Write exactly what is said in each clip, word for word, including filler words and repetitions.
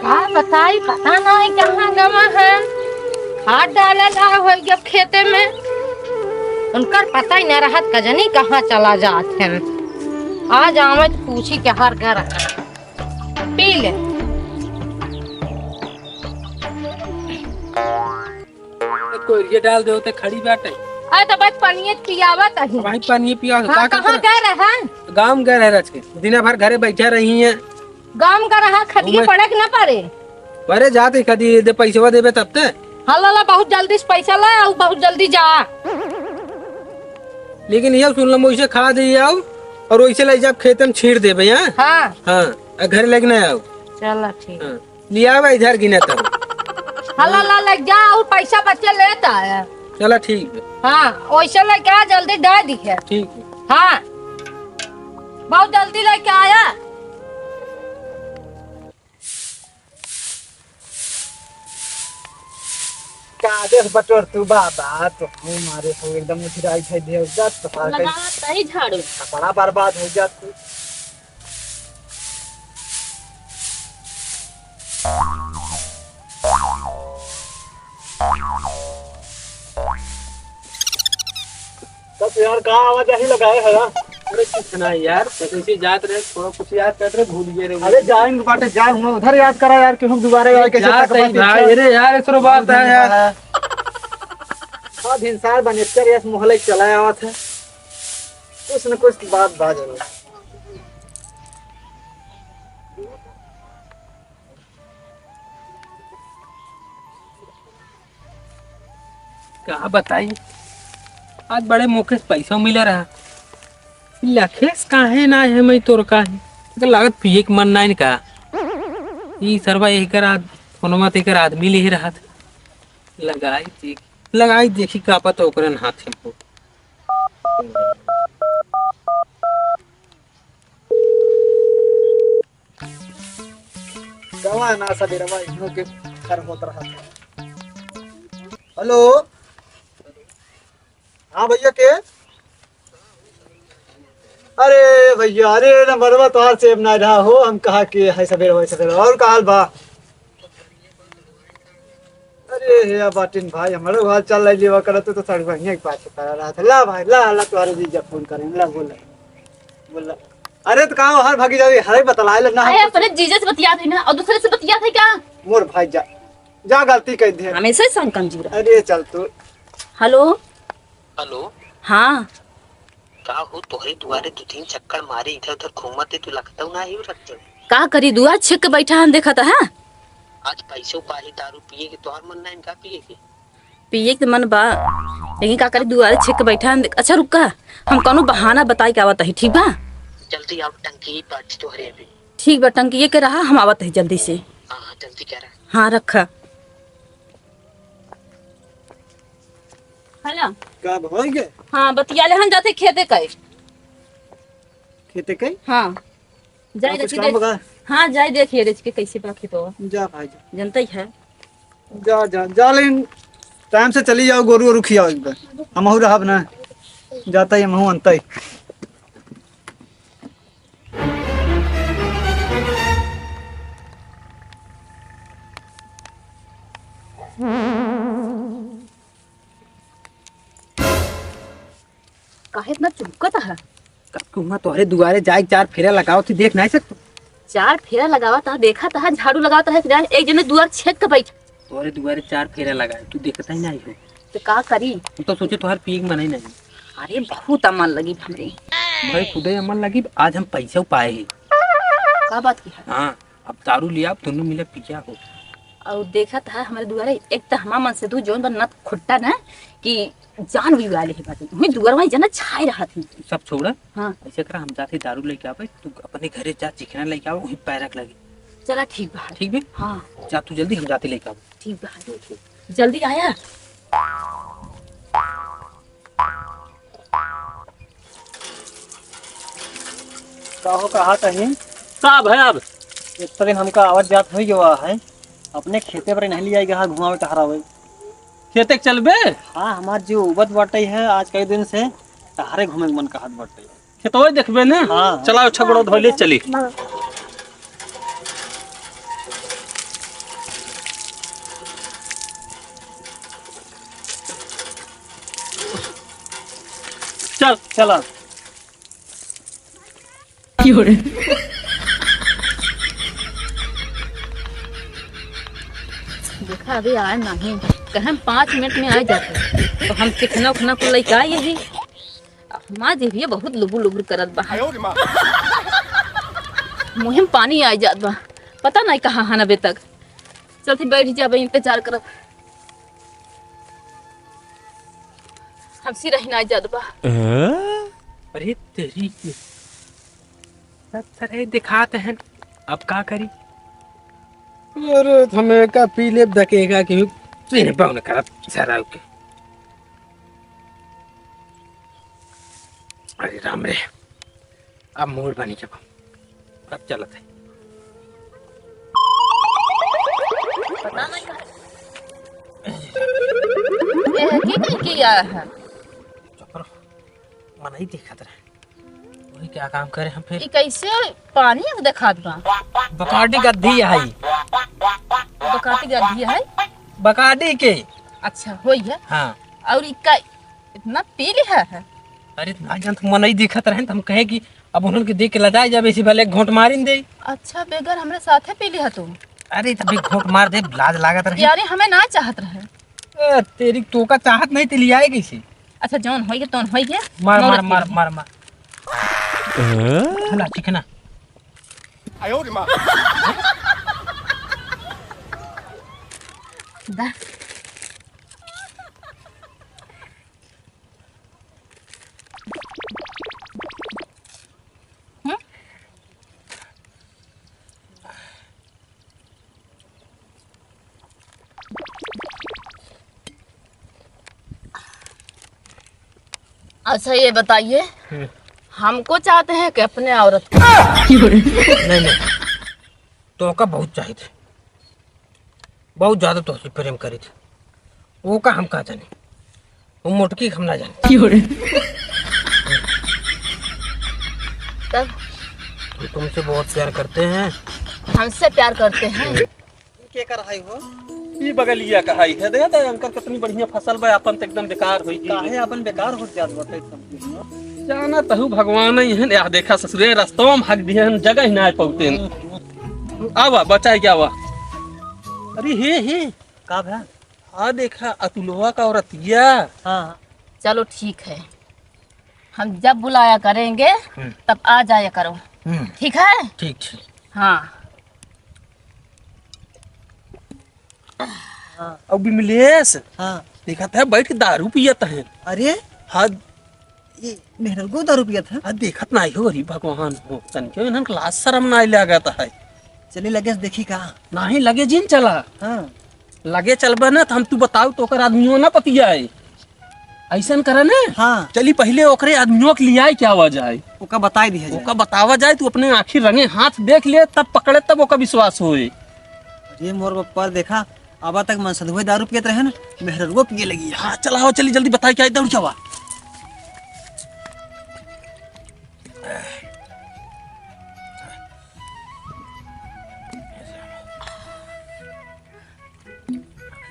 आ बताई, पता नाहीं कहाँ गवा है। खाद डाले ला होइ गया खेते में, उनकर पता ही न रहत, कजनी कहाँ चला जात हैं। आज आवे तो पूछी के हर घर है। पी ले। कोरिया डाल दे होते खड़ी बाटे। अरे तो बस पानिये पियावत अही। भाई पानिये पियावत, हाँ, का कहाँ करत? गए रहे? गाँव गए रहे रच के। दिना भर घरे बैठे रही हैं। गाँव का रहा खटिए घूमे। पड़े के ना पड़े। अरे जाते कदी दे पैसवा देबे तब ते। हाँ लाला, बहुत जल्दी से पैसा ला और बहुत जल्दी जा। लेकिन ये सुन लो, वैसे खा दे आओ और वैसे ले जाब खेत में छीड़ देबे, हाँ? हाँ। हाँ, आ घरे लेके ना आओ। चला ठीक। हाँ। लियावा इधर गिने तब। हाँ, ला, ला, ले जा, और पैसा बचे लेता है। चला, ठीक है। हाँ, वैसे लेके आ, जल्दी दे दी है। ठीक है। हाँ, बहुत जल्दी लेके आया। का देख बटोर तू बाबा, तो हूँ मारे हो एकदम उठिराई खाई दे जा, तो सारा कहीं लगावत नहीं झाड़ू। कपड़ा बर्बाद हो जात तू। तब यार, का आवाज यही लगाए है यार? अरे कुछ ना यार, तो कैसे जात रहे, थोड़ा कुछ याद कर रहे, भूल गए रे। अरे जाएंगे बाटे, जाए, हम उधर याद करा यार, कि हम दोबारा यार कैसे जात तक है बात भाई, इच्छा अरे यार, ऐसरो बात है यार। हाँ, भिनसार बनेचर यस मोहल्ले चला आवत है, कुछ न कुछ बात बा जरूर। का बताई, आज बड़े मौके से पैसा मिला रहा। लखेस काहे ना है, मैं तोर का है, तो लागत पिए के मन ना इनका। ई सरवा यही कर आद-, फोनमा ते कर आदमी ले रहा था। लगाई देख, लगाई देखी का पता ओकरन हाथ में हो। गवा ना सबेरवा इन्हों के घर होत रहा था। हेलो, हाँ भैया के? अरे भैया, अरे नंबरवा तोहार सेव ना रहा हो, हम कहा के है सबेरवा सबेरवा। और का हाल बा? अरे हे बाटिन भाई, हमरो हाल चाल लाई लेवा करत तो सड़ुआइया के पाछे पड़ा रहा था। ला भाई, ला, ला, तोहरे जीजा फोन करें, ला, बोला, बोला। अरे तो कहाँ हर भागी जावे, हरे बतलाए ले ना अरे, हमको। अपने जीजा से बतियात है ना, और दूसरे से बतियात है क्या? मोर भाई जा, जा गलती कर दे। हमेशा ही संग कमजोर है। अरे चल तू। हेलो। हेलो। हाँ। का हो, तोहरे दुआरे दू तीन चक्कर मारे, इधर उधर घूमत है, तू लगता ना ही रखते। का करी, दुआर छेक के बैठा हम देखत है। आज पैसो पाही दारू पिए के, तोहर मन ना इनका पिए के। पिए के मन बा, लेकिन का करी, दुआरे छेक के बैठा हम देख-, अच्छा रुका, हम कौनो बहाना बताई के आवत ही, ठीक बा? जल्दी आओ, टंकी पार्टी तोहरे अभी। ठीक बा, टंकी के रहा, हम आवत ही जल्दी से। हाँ, हाँ, जल्दी करा। हाँ, रखा। हेलो। का भइल गे? हाँ, बतिया ले, हम जाते खेते कई। खेते कई? हाँ। जाए का कुछ देखिए काम देख-, बा? हाँ, जाए देखिए रेच के कैसे बा खेतवा। जा भाई जा। जनता ही है। जा, जा, जा, लेकिन टाइम से चली जाओ, गोरू वोरू खियाओ एक बार। हमहू रहब ना। जाता ही हमहू अंता ही। काहे इतना चुपकत है? कब के हुआ तोहरे दुआरे जाए, चार फेरा लगाओ थी, देख नहीं सकतो? चार फेरा लगावत है, देखत है, झाड़ू लगावत है कि नहीं? एक जने दुआर छेक के बैठ। तोहरे दुआरे चार फेरा लगाए, तू देखता ही नहीं हो। तो का करी? हम तो सोचे तोहर पिए के मन ही नहीं। अरे बहुत अमल लगी हमरे। भाई खुदे अमल लगी, आज हम पैसा पाए हैं। का बात की है? हाँ, अब दारू लिया, अब दोनों मिले पिया हो। और देखत है हमारे दुआरे, एक तो हमार मन से तू जौन बा नत खुट्टा ना कि जान भी उड़ा ले है बाटे। वही दुआर वही जना छाए रहत है। सब छोड़ा। हाँ। ऐसे करा, हम जाते दारू लेके आवे, तू अपने घरे जा, चिकना लेके आवे, वहीं पैरक लगे। चला ठीक बा। ठीक बे? हाँ। जा तू जल्दी, हम जाते लेके आवे। ठीक बा। जल्दी आया। का हो, कहा तही? का भय अब? इतना दिन हमका आवत जात होई गवा है, अपने खेते पर नहीं लिया गया घुमावे टहरावे। खेते के चलबे? हाँ, हमार जो उबत बाटे है आज कई दिन से, टहरे घूमे के मन कहत बाटे। खेतवा देखबे ने? हाँ। चलाओ, छगड़ो धोले चली। चला। देखा, अभी आए नहीं, कहे हम पाँच मिनट में आ जाते, तो हम चिकना उखना को लेके आए यही। अब हमार जीभिया बहुत लुबुर लुबुर करत बा। मुँह में पानी आ जात बा, पता नहीं कहाँ हन अबे तक। चलती बैठ जाबे, इंतजार करब। हमसे रही ना जात बा। अरे तेरी की, सब तरह दिखात हैं, अब का करी? अरे, हमें का पी लेब धकेगा कि पीने पाउन करत सराव के। अरे राम रे, अब मूड बनी जब, अब चलत है। पता नहीं कहाँ। ये है कि नहीं किया है? चुप रहो, मनई देखत रहे। वही क्या काम करे हम फिर? ई कैसे पानी अब देखात बा? बकाटी गद्दी है। बकाटी गद्दी है? बकाटी के। अच्छा, होई है। हाँ। और ई का इतना पी लिहा है? अरे ना जान, तो मनई देखत रहे, तो हम कहे कि अब उन्हन के देख के लजाए जाबे, इसी भले एक घोंट मारिन दे। अच्छा, बेगर हमरे साथे पी लिहा तू? अरे, तब एक घोंट मार दे, लाज लागत रहे। यारे, हमें ना चाहत रहे। ए, तेरी तोका चाहत नहीं, ते लियाए कैसे? अच्छा, जौन होई गे, तौन होई गे। मार, मार, नौरत मार, के। मार, मार। हला, चिकना। दा। हम्म? अच्छा, ये बताइए, हम्म। हमको चाहते हैं कि अपने औरत को? नहीं, नहीं, तोका बहुत चाहित है, बहुत ज्यादा तोहसे प्रेम करित है, वो का हम का जाने। वो मोटकी हम ना जाने। क्यों रे? तब? हम तुमसे बहुत प्यार करते हैं। हमसे प्यार करते हैं? के कर हाई हो? ई बगलिया का हाई है। देखा था अंकल, कितनी बढ़िया फसल बा, अपन तो एकदम बेकार होई गई। काहे अपन बेकार हो जात बाटे सब? जाना तहु भगवान ही है। या देखा ससुरे, रस्तवा में हक दिए हैं, जगह ही ना पहुँचते हैं। आवा, बचाए क्या हुआ? अरे हे, हे, का भा? हाँ, देखा, अतुलवा का औरतिया। हाँ। चलो, ठीक है, हम जब बुलाया करेंगे, हम्म। तब आ जाया करो। हम्म। ठीक है? ठीक, ठीक। हाँ। हाँ। अब बिमलेश, हाँ। देखत है, बैठ के दारू पियत है। अरे? हाँ। ये मेहररुआ दारू पियत है? हाँ, देखत नाहीं हो, अरे भगवान हो, तनके इन्हन के लाज शरम नाहीं लागत है। चली लगे से देखी का? नाहीं, लगे जिन चला। हाँ। लगे चलबे ना, तो हम तू बताऊ, तो ओकर आदमियों ना पतियाए। अइसन करे ना? हाँ। चली पहिले ओकरे आदमियों के लियाए के आवा जाए। ओका बताए दिया जाए। ओका बतावा जाए, तू अपने आँखी रंगे हाथ देख ले, तब पकड़े, तब ओका विश्वास होए। अरे मोर बप्पा, देखा, अबा तक मनसदुए दारू पियत रहे ना, मेहररुआ पिए लगी। हाँ, चला हो, चली जल्दी बताए के आई, दौड़ के आवा।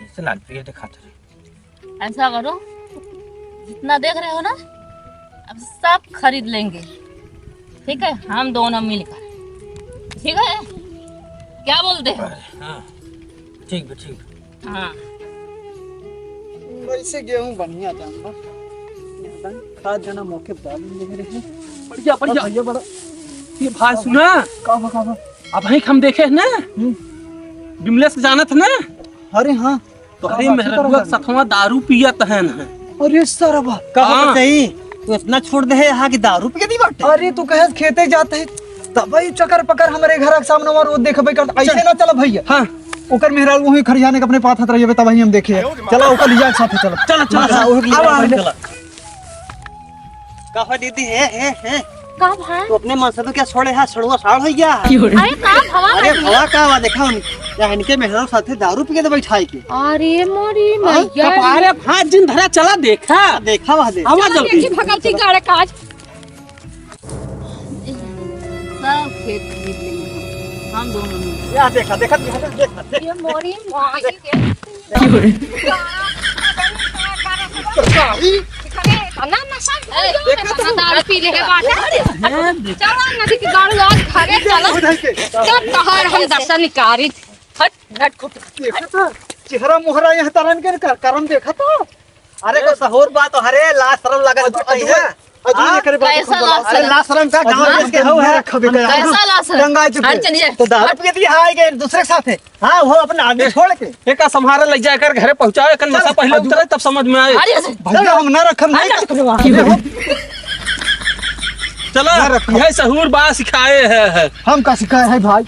ऐसे लाल पियर दिखाते रहे। ऐसा करो, जितना देख रहे हो ना, अब सब खरीद लेंगे, ठीक है, हम दोनों मिलकर, ठीक है, क्या बोलते हो? हाँ, ठीक बा, ठीक बा। हाँ। वैसे गेहूं बढ़िया दाम बा, एकदम खाद जना मौके पर डाल दे रहे। बढ़िया, बढ़िया। भैया बड़ा। ये भाई सुना, का बा, का बा? अबहीं हम देखे हैं ना, हम्म। बिमलेश के जानत है ना? अरे हाँ। तो का अरे बात मेहररुआ करत के है? सथवा दारू पियत है ना। अरे सरवा। का हाँ। होता सही? तू इतना छोड़ दे है यहाँ की दारू पिए दी बाटे? अरे तू कहे खेते जाते है, तब ही चकर पकर हमारे घर के सामने रोज देखबे करत, ऐसे चल। ना चला भैया। हाँ। ओकर मेहरारू वहीं खरियाने के अपने पाथत रहिए, तब ही हम देखे। चला ओकर लिया के साथे चला। चला, चला, हाँ, चला। ओकर लिया आवा, के आवा। चला। का हो दीदी, हे, हे, हे? का भाई? तू अपने मनसदू क्या छोड़े है, सड़ुआ साढ़ हो गया? अरे का भवा अरे भाई? भवा का हुआ, देखा उन, या इनके मेहरारू साथे दारू पी के तो बैठाई के। अरे मोरी हाँ? मैया। कपारे फाट जिन धरा, चला देखा। देखा वह दे। आवा चला जल्दी। देखी भगवती गाड़े काज। सब खेत खरीद लेंगे हम, हम दोनों मिल। या देखा, देखा, देखा, देखा, देखा। ये मोरी माई के। देखा। ना, नशा ए, देखा तो ना दारू पी ले बाटे। चला, नदी के गाड़ू आज घरे चला। उधर के। चल, तोहर हम दर्शन निकारी। हट, हट, खूब। देखा तो, चेहरा मोहरा यहाँ तरन के कर, करम देखा तो। अरे, को सहूर बात तो हरे, लाज शरम लगत अजू, बाटे अजू, है। अजू हाँ? ये करे बात कैसा खूब लाज बोला। अरे, शरम? लाज शरम का गाँव अजू देश के हो है। रखा बेटा। कैसा लाज शरम? गंगा जी हट, पे। चलिए। तो दारू पी के दिया है कि दूसरे के साथ है? हाँ, वो अपना आदमी ए, छोड़ के। एका संभारे ले जाकर घरे पहुँचाओ, एकर चल, नशा पहिले अजू। उतरे तब समझ में आए। अरे, ऐसे। भैया, हम ना रखम, नहीं हट। रखम। चला, ना रखम। यह सहूर बा सिखाए है, है। हम का सिखाए है भाई?